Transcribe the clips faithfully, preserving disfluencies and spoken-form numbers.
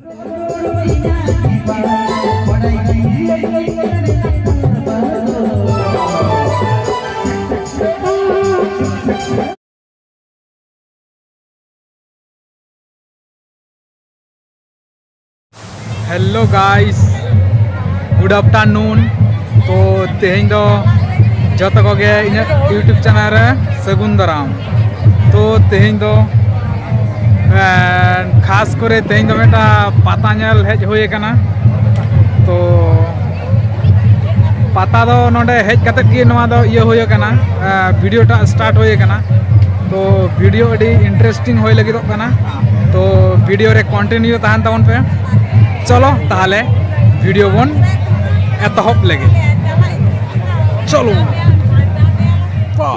Hello guys, good afternoon. ᱛᱚ ᱛᱮᱦᱮᱧ ᱫᱚ ᱡᱚᱛᱚ ᱠᱚᱜᱮ ᱤᱧᱟᱹᱜ YouTube channel ᱨᱮ ᱥᱟᱹᱜᱩᱱ ᱫᱟᱨᱟᱢ᱾ ᱛᱚ ᱛᱮᱦᱮᱧ ᱫᱚ ᱮᱸ, ᱠᱷᱟᱥ ᱠᱚᱨᱮ ᱛᱮᱦᱮᱧ ᱫᱚ ᱢᱤᱫᱴᱟᱝ ᱯᱟᱛᱟ ᱧᱮᱞ ᱦᱮᱡ ᱦᱩᱭ ᱟᱠᱟᱱᱟ᱾ ᱛᱚ ᱯᱟᱛᱟ ᱫᱚ ᱱᱚᱰᱮ ᱦᱮᱡ ᱠᱟᱛᱮᱫ ᱜᱮ ᱱᱚᱣᱟ ᱫᱚ ᱤᱭᱟᱹ ᱦᱩᱭ ᱟᱠᱟᱱᱟ, ᱮᱸ, video ᱴᱟᱜ start ᱦᱩᱭ ᱟᱠᱟᱱᱟ᱾ ᱛᱚ video ᱟᱹᱰᱤ interesting ᱦᱩᱭ ᱞᱟᱹᱜᱤᱫᱚᱜ ᱠᱟᱱᱟ᱾ ᱛᱚ video ᱨᱮ continue ᱛᱟᱦᱮᱱ ᱛᱟᱵᱚᱱ ᱯᱮ᱾ ᱪᱚᱞᱚ ᱛᱟᱦᱚᱞᱮ video ᱵᱚᱱ ᱮᱛᱚᱦᱚᱵ ᱞᱮᱜᱮ᱾ ᱪᱚᱞᱚ᱾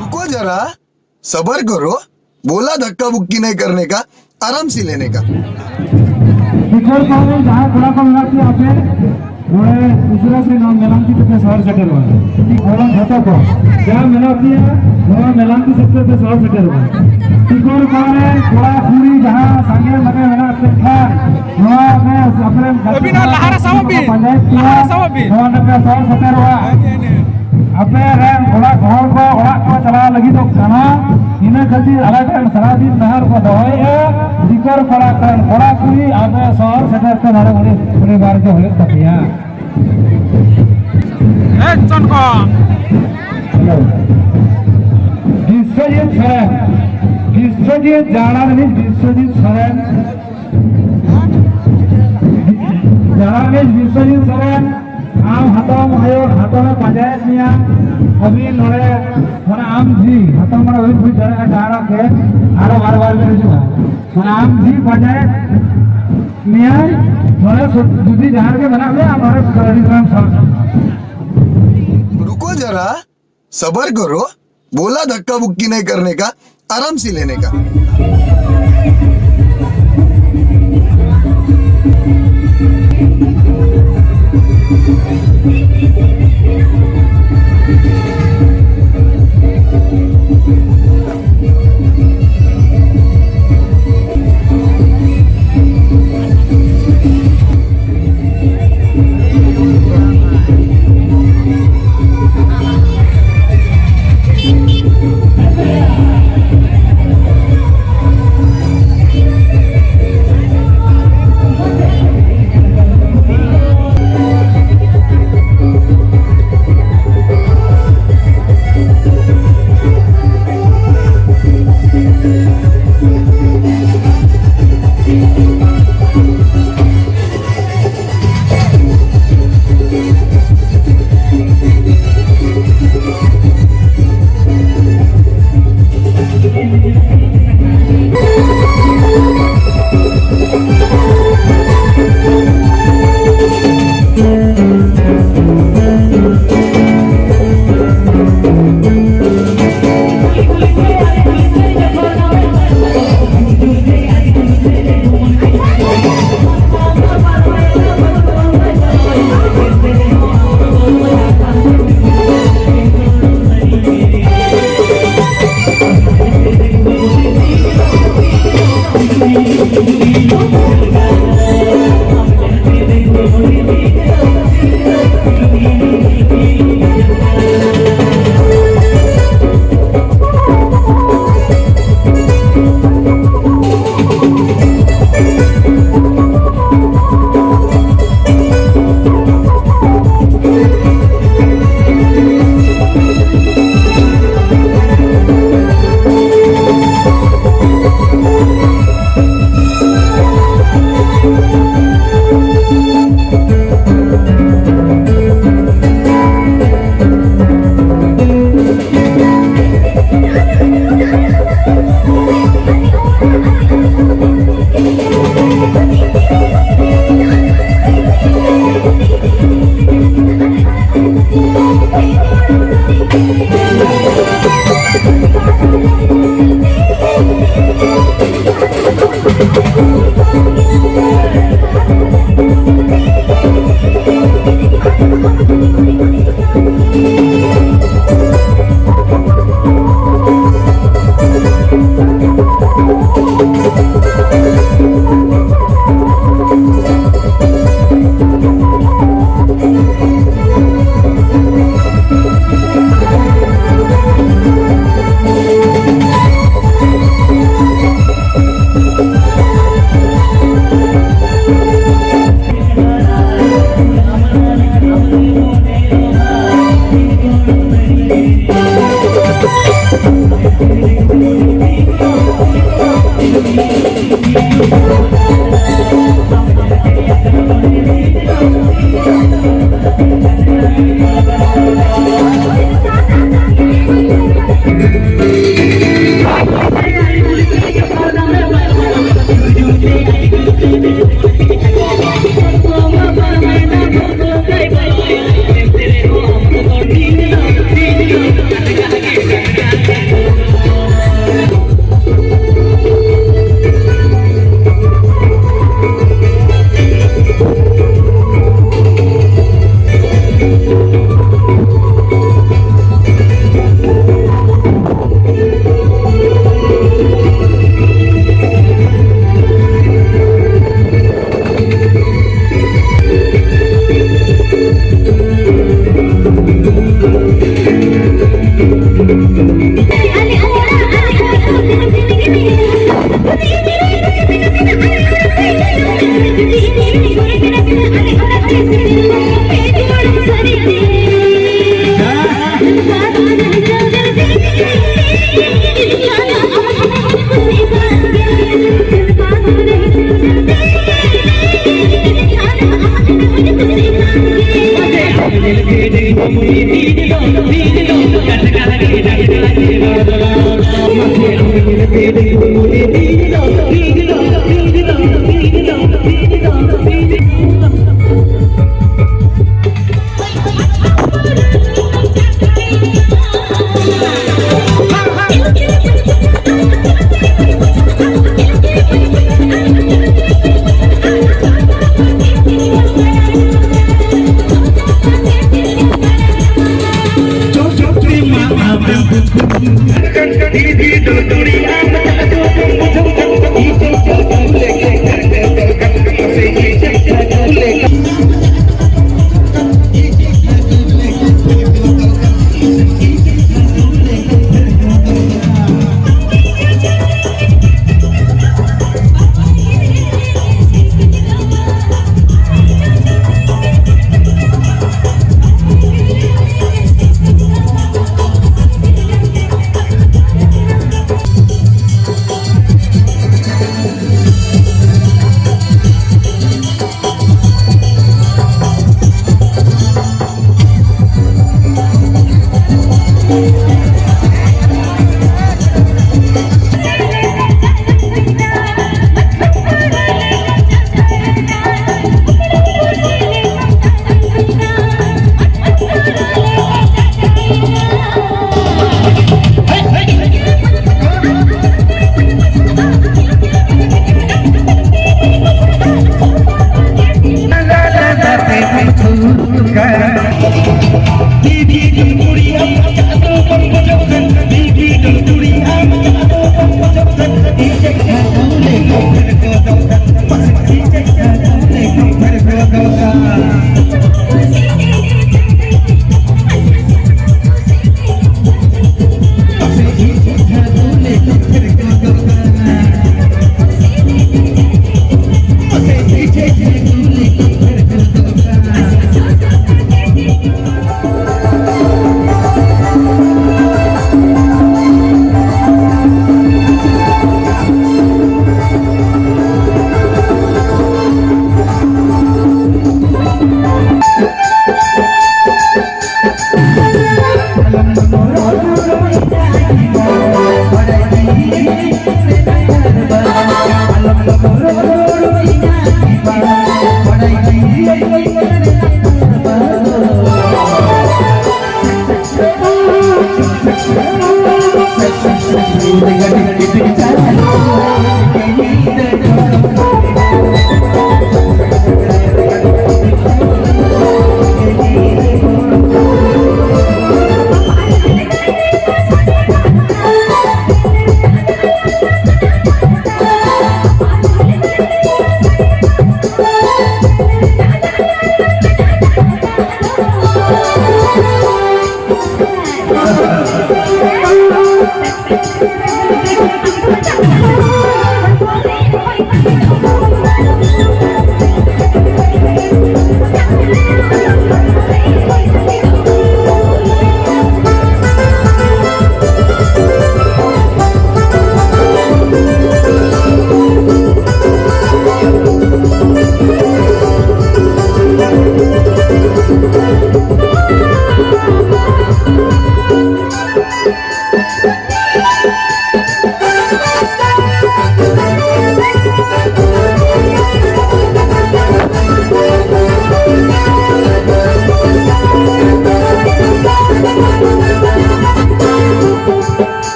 रुको जरा, सबर करो। बोला धक्का बुक्की नहीं करने का, आराम से लेने का। ᱴᱤᱠᱚᱨ ᱯᱟᱲᱟ ᱨᱮᱱ ᱡᱟᱦᱟᱸᱭ ᱠᱚᱲᱟ ᱠᱚ ᱢᱮᱱᱟᱜ ᱯᱮᱭᱟ ᱟᱯᱮ, ᱱᱚᱰᱮ ᱩᱥᱟᱹᱨᱟ ᱥᱮ ᱱᱚᱣᱟ ᱢᱮᱞᱟᱱ ᱛᱤ ᱛᱮᱯᱮ ᱥᱚᱦᱚᱨ ᱥᱮᱴᱮᱨᱚᱜᱼᱟ᱾ ᱴᱤᱠᱚᱨ ᱡᱷᱚᱛᱚ ᱠᱚ ᱡᱟᱦᱟᱸ ᱢᱮᱱᱟᱜ ᱯᱮᱭᱟ, ᱱᱚᱣᱟ ᱢᱮᱞᱟᱱ ᱛᱤ ᱥᱮᱫ ᱛᱮᱯᱮ ᱥᱚᱦᱚᱨ ᱥᱮᱴᱮᱨᱚᱜᱼᱟ᱾ ᱴᱤᱠᱚᱨ ᱯᱟᱲᱟ ᱨᱮᱱ ᱠᱚᱲᱟ ᱠᱩᱲᱤ ᱡᱟᱦᱟᱸ ᱥᱟᱸᱜᱮ ᱢᱟᱱᱮ ᱢᱮᱱᱟᱜ ᱯᱮ ᱠᱷᱟᱱ, ᱱᱚᱣᱟ ᱨᱮ ᱟᱯᱮ ᱨᱮᱱ ᱜᱟᱛᱮ ᱟᱹᱵᱤᱱ ᱱᱚᱣᱟ ᱠᱚᱲᱟ ᱞᱟᱦᱟ ᱨᱮ ᱠᱩᱲᱤ ᱥᱟᱵᱚᱜ ᱠᱚ ᱵᱤᱱ, ᱯᱟᱸᱡᱟᱭᱮᱫ ᱯᱮᱭᱟ, ᱞᱟᱦᱟ ᱨᱮ ᱥᱟᱵᱚᱜ ᱵᱤᱱ᱾ ᱱᱚᱣᱟ ᱨᱮᱯᱮ ᱥᱚᱦᱚᱨ ᱥᱮᱴᱮᱨᱚᱜᱼᱟ᱾ ᱟᱯᱮ ᱨᱮᱱ ᱚᱲᱟᱜ ᱦᱚᱲ ᱠᱚ ᱚᱲᱟᱜ ᱠᱚ ᱪᱟᱞᱟᱣ ᱞᱟᱹᱜᱤᱫᱚᱜ ᱠᱟᱱᱟ᱾ ᱤᱱᱟᱹ ᱠᱷᱟᱹᱛᱤᱨ ᱟᱞᱮ ᱴᱷᱮᱱ ᱥᱟᱨᱟᱫᱤᱱ ᱱᱮᱦᱚᱨ ᱠᱚ ᱫᱚᱦᱚᱭᱮᱫᱼᱟ, ᱴᱤᱠᱚᱨ ᱯᱟᱲᱟ ᱠᱚᱨᱮᱱ ᱠᱚᱲᱟ ᱠᱩᱲᱤ ᱟᱯᱮ ᱥᱚᱦᱚᱨ ᱥᱮᱴᱮᱨ ᱛᱮ ᱱᱚᱰᱮ ᱩᱱᱤ ᱩᱱᱤ ᱵᱟᱨ ᱜᱮ ᱦᱩᱭᱩᱜ ᱛᱟᱯᱮᱭᱟ᱾ ᱮ ᱪᱚᱱ ᱠᱚ᱾ ᱦᱮᱞᱳ᱾ ᱵᱤᱥᱥᱚᱡᱤᱛ ᱥᱚᱨᱮᱱ, ᱵᱤᱥᱥᱚᱡᱤᱛ ᱡᱟᱲᱟ ᱨᱤᱱᱤᱡ ᱵᱤᱥᱥᱚᱡᱤᱛ ᱥᱚᱨᱮᱱ, ᱡᱟᱲᱟ ᱨᱤᱱᱤᱡ ᱵᱤᱥᱥᱚᱡᱤᱛ ᱥᱚᱨᱮᱱ, ᱟᱢ ᱦᱟᱛᱟᱣ ᱦᱩᱭᱩᱜ, ᱦᱟᱛᱟᱣ ᱮ ᱯᱟᱸᱡᱟᱭᱮᱫ ᱢᱮᱭᱟ᱾ ᱟᱹᱵᱤᱱ ᱱᱚᱰᱮ, ᱢᱟᱱᱮ ᱟᱢ ᱡᱷᱤ, ᱦᱟᱛᱟᱣ ᱢᱟᱱᱮ ᱟᱹᱵᱤᱱ ᱵᱩᱡᱽ ᱫᱟᱲᱮᱭᱟᱜᱼᱟ, ᱡᱟᱦᱟᱱᱟᱜ ᱜᱮ ᱟᱨᱚ ᱵᱟᱨ ᱵᱟᱨ ᱵᱤᱱ ᱦᱤᱡᱩᱜᱼᱟ᱾ ᱢᱟᱱᱮ ᱟᱢ ᱡᱷᱤ ᱯᱟᱸᱡᱟᱭᱮᱫ ᱢᱮᱭᱟᱭ, ᱱᱚᱰᱮ ᱥᱩ-, ᱡᱩᱫᱤ ᱡᱟᱦᱟᱸ ᱨᱮᱜᱮ ᱢᱮᱱᱟᱜ ᱢᱮᱭᱟ, ᱟᱢ ᱱᱚᱰᱮ ᱟᱹᱰᱤ ᱜᱟᱱ ᱥᱟᱦᱟ᱾ रुको जरा, सबर करो। बोला धक्का बुक्की नहीं करने का, आराम से लेने का।